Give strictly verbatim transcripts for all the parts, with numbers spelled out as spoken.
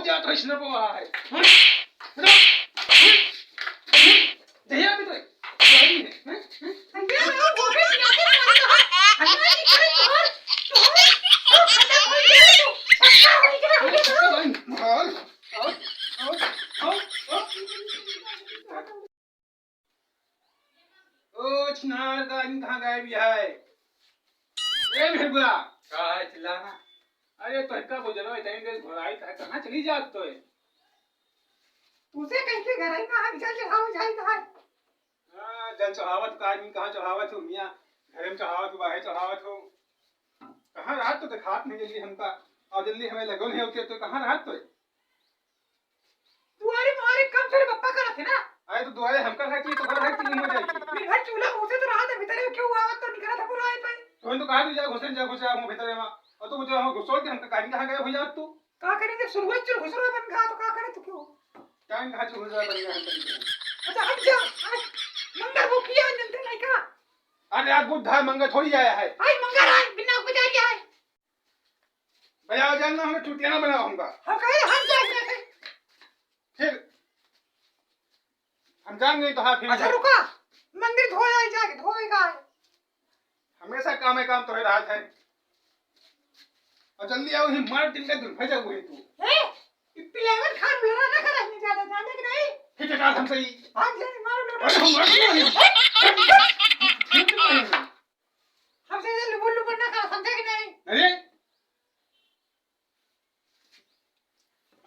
या तो इसने को है। हाँ? हाँ? हाँ? जहिया भी तो है। जहिया भी है। हाँ? हाँ? अंडे में वो गोभी पिलाते हैं, अंडे की करे तोहर, तोहर, तोहर खत्म हो गया तू। अच्छा हो गया, हो गया। मार। आओ, आओ, आओ, आओ। ओ छिनार का आदमी कहाँ गायब है? ए भेड़ुआ। का है चिल्लाना? अरे तोहका बुझलो इतनी देर घोड़ाई था, कहाँ चली जात तो है? तुझे कहीं के घर आई ना, हम जल चढ़ावे जाई था। हाँ, जल चढ़ावत का आदमी कहाँ चढ़ावत हो मियाँ? घरे में चढ़ावत हो, बाहर चढ़ावत हो? कहाँ रहत तो दिखात नहीं जल्दी हमका, और जल्दी हमें लगो नहीं होते तो कहाँ रहत तो है? दुआरे मुहारे काम तोरे पप्पा करत है ना? अरे तो दुआरे हम कर सकती है तो कर सकती नहीं हो जाएगी। दिन भर चूल्हा घुसे तो रहा था, भीतर में क्यों आवत तो निकला था बुलाए पे? तो हम तो कहा तू जा घुसे, जा घुसे, हम भीतर में। और तू मुझे हम घुसोड़ के हमका गाड़ी कहाँ गए हो जात तू? का करेंगे, शुरुआत चल घुसरो बन गया तो का करे तू क्यों? टाइम कहाँ चल घुसरो बन गया हम तो? अच्छा हट जा, आज मंगर वो किया जनते नहीं का? अरे आज बुध है, मंगर थोड़ी आया है। आई मंगर आए, बिना पुजारी आए। भैया, आ जाना, हमें चुटिया ना बनाओ हमका। हम कहे, हम जाएंगे। फिर हम जाएंगे तो हाँ, फिर अच्छा, रुका, मंदिर धोए आई जाके, धोए का है। हमेशा काम है, काम तो है, रात है। और जल्दी आओ, ही मार दिन का दिन भजा हुए तू। ए, ये पिलेवन खान लड़ा ना करा, इतनी ज्यादा जाने की नहीं। फिर चटा हमसे ही। भाग जाए, मारो लोटा। अरे, हम मार दिया। हमसे ये लुबुर लुबुर ना करा, समझे कि नहीं? अरे,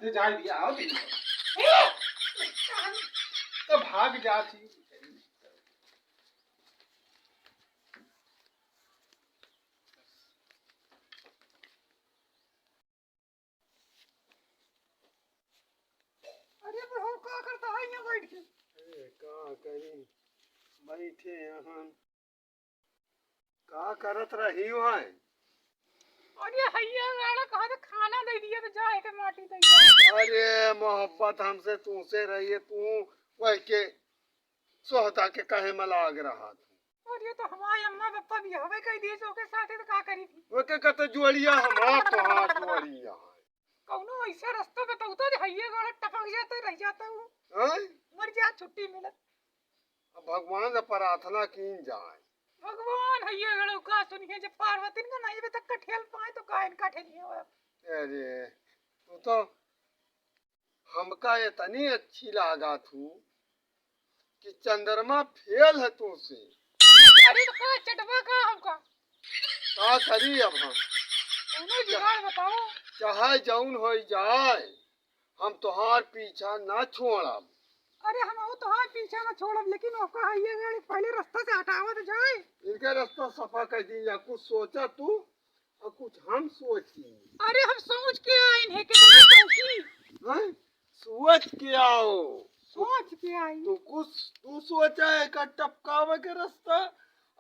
ये जाए दिया, आओ तुम। ए! तो भाग जा थी। अरे बुढ़ऊ, का करता है यहाँ बैठ के? ए, का करी, बैठे यहाँ। का करत रही हो हैं? अरे हैया गाड़ा कहा था खाना दे दिया तो जा के माटी दे दिया। अरे मोहब्बत हमसे तुमसे रही है, तू वह के सोहता के कहे में लाग रहा था। अरे तो हमारे अम्मा पापा भी हवे कह दिए जो के साथे तो का करी थी? वो के कहते जुआरिया हमार तोहार जुआरिया है। कौनो ऐसा रास्ता बताओ तो जे हैया गाड़ा टपक जाते रह जाता हूँ। हैं? मर जा छुट्टी मिलत। अब भगवान से प्रार्थना कीन जाए। भगवान है ये गड़ो का सुनिए, जब पार्वती का नहीं अभी तक कठेल पाए तो का इनका ठेलिए हो अब। अरे, तू तो हमका इतनी अच्छी लागा थू कि चंद्रमा फेल है तुमसे। अरे तो का चटवा का हमका? का करी अब हम? कौनो जुगाड़ बताओ। चाहे जौन हो जाए, हम तोहार पीछा ना छोड़ब। अरे हम वो तोहार पीछा ना छोड़ब, लेकिन ओका है ये गाड़ी पहले रास्ता से हटावत जाए। इनके रास्ता सफा कर दी या कुछ सोचा तू और कुछ हम सोची। अरे हम सोच के आइन है कितना सोची। हैं? सोच के आओ। सोच के आई। तू कुछ तू सोचा है का टपकावे के रास्ता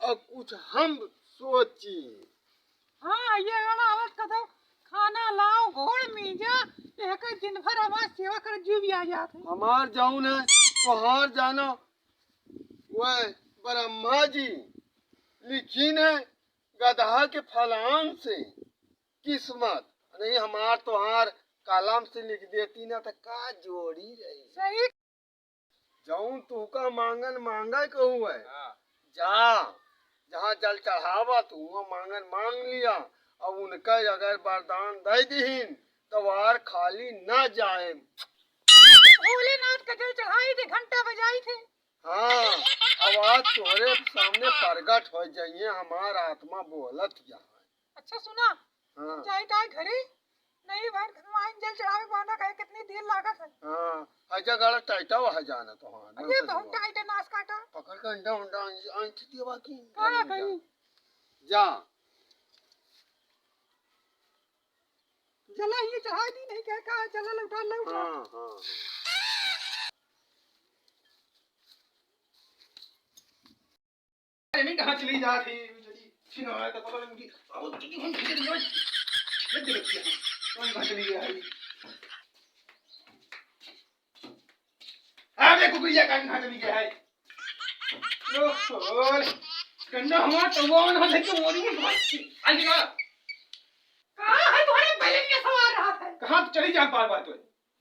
और कुछ हम सोची। हाँ, ये वाला आवत कदम खाना लाओ, घोड़ मीजा, एकर दिन भर हमार सेवा कर जीव भी आ जात है। हमार जौन है, तोहार जानो, वह ब्रह्मा जी लिखीन है गदहा के फलान से किस्मत, नहीं हमार तोहार कलम से लिख देती ना तो का जोड़ी रही। सही। जौन तुहका मांगन मांगे कहू है, हाँ। जा, जहाँ जल चढ़ावा तू वहाँ मांगन मांग लिया, अब उनका अगर वरदान दे दीहिन तो वार खाली ना जाए। भोलेनाथ का जल चढ़ाई थे, घंटा बजाई थे। हाँ, अब आज तोहरे सामने प्रगट हो जाइए, हमार आत्मा बोलत या है। अच्छा सुना, हाँ। जाई ताई घरे, नहीं भाई, हनुमान जल चढ़ावे के बहाना कहे कितनी देर लागत है। हाँ, हजा गाड़ा टाइटा वह जाना तो हाँ, अरे नंतर बहुत हुआ। टाइट है नास काटा। पकड़ के अंडा उंडा अंज-, अंज दिया बाकी। का अंडा कहीं? जा। जला ये चढ़ा दी नहीं कह का, जला लौटा लौटा। हाँ, हाँ। अरे नहीं, कहाँ चली जा थी? जल्दी, छिन आया तो पता नहीं, अब जल्दी हम चली गई। ये देख के, कौन कहाँ चली गया है? अरे कुकुरिया का कहाँ चली गया है? ओहो, गंदा हुआ तो वो ना देख के मोरी में बहुत आ गया। कहाँ है तुम्हारे पहले के सवार रहा था? कहाँ तो चली जा बार बार तो?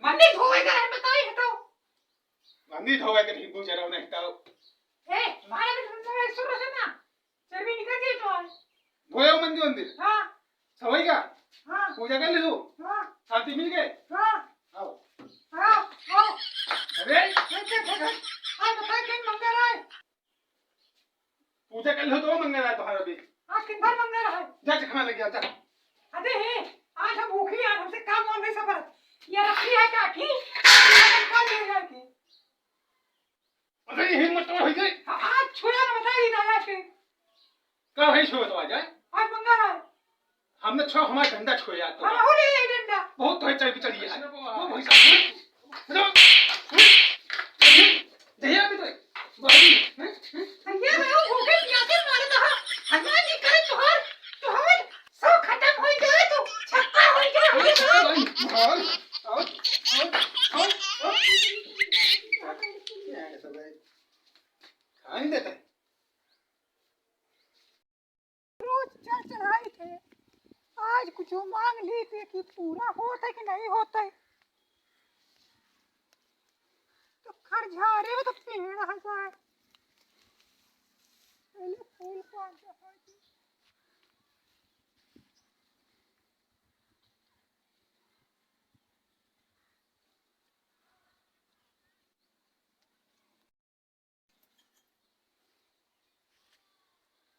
मंदिर धोवे का है, बताई है तो। मंदिर धोवे के नहीं, पूजा रहो नहीं तो। ए, मारे में तो शुरू से ना, चर्बी निकल जाए तो है। धोए हो मंदिर, मंदिर? हाँ। सवई का? हाँ। पूजा कर ले तू? हाँ। शांति मिल गए? हाँ। आओ। हाँ, आओ। अरे? अच्छा, अच्छा, अच्छा। आज बताए कौन मंगल है? पूजा कर लो तो मंगल है तुम्हारा भी। आज किन भर मंगल है? जा चखना लग गया, जा। अरे हे, आज हम भूखी, आज हमसे काम वाम नहीं सफर। ये रखी है काकी, आज हम कल ले जाएंगे। अरे ये हिम्मत तो हो गई। आज छुआ ना बताइए दादा के। का भाई छुआ तो आ जाए? आज मंगल है। हमने छो हमारा डंडा छुए यार तो। हम हो ले ये डंडा। बहुत तो है चल के चलिए यार। वो भाई साहब, वो, वो, वो, जहिया भी तो है। भाई, हैं? हैं? भैया, मैं वो भूखे प्यासे मारे तो हाँ। हनुमान जी करे तोहर, तोहर सब खत्म हो जाए तो छक्का हो जाए, हो जाए। भाई, भाई, आओ, आओ, आओ, आओ। क्या है सब भाई? खाने देता है। रोज चल चढ़ाई थे, आज कुछ मांग ली थी कि पूरा होत है कि नहीं होत है। तो खर झारे में तो पेड़ है साहब। पहले फूल को आगे बढ़ के।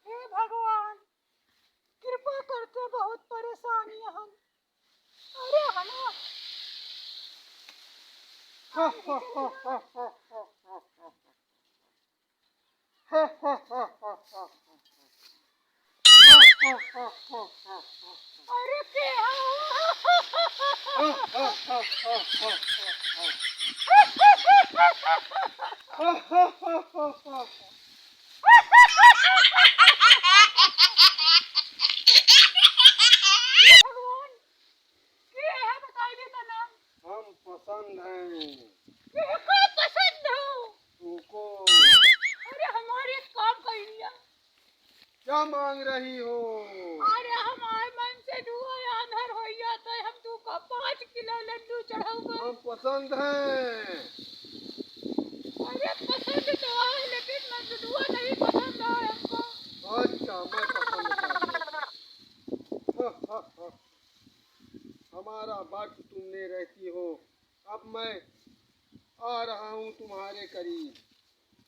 हे भगवान, कृपा करते, बहुत परेशानी है हम। अरे हनुमान। अरे के हो? भगवान, के है बताई दे तना? हम पसंद हैं। के का पसंद हो? तुमको। अरे हमारे एक काम कर लिया। क्या मांग रही हो? अरे हमारे मन से दुआ आंधर हो जाता है, हम तू का पाँच किलो लड्डू चढ़ाऊंगा। हम पसंद हैं। अरे पसंद तो है, लेकिन लड्डुआ नहीं पसंद है हमको। अच्छा, मैं पसंद करता हूँ। हमारा वक्त तुमने रहती हो, अब मैं आ रहा हूँ तुम्हारे करीब।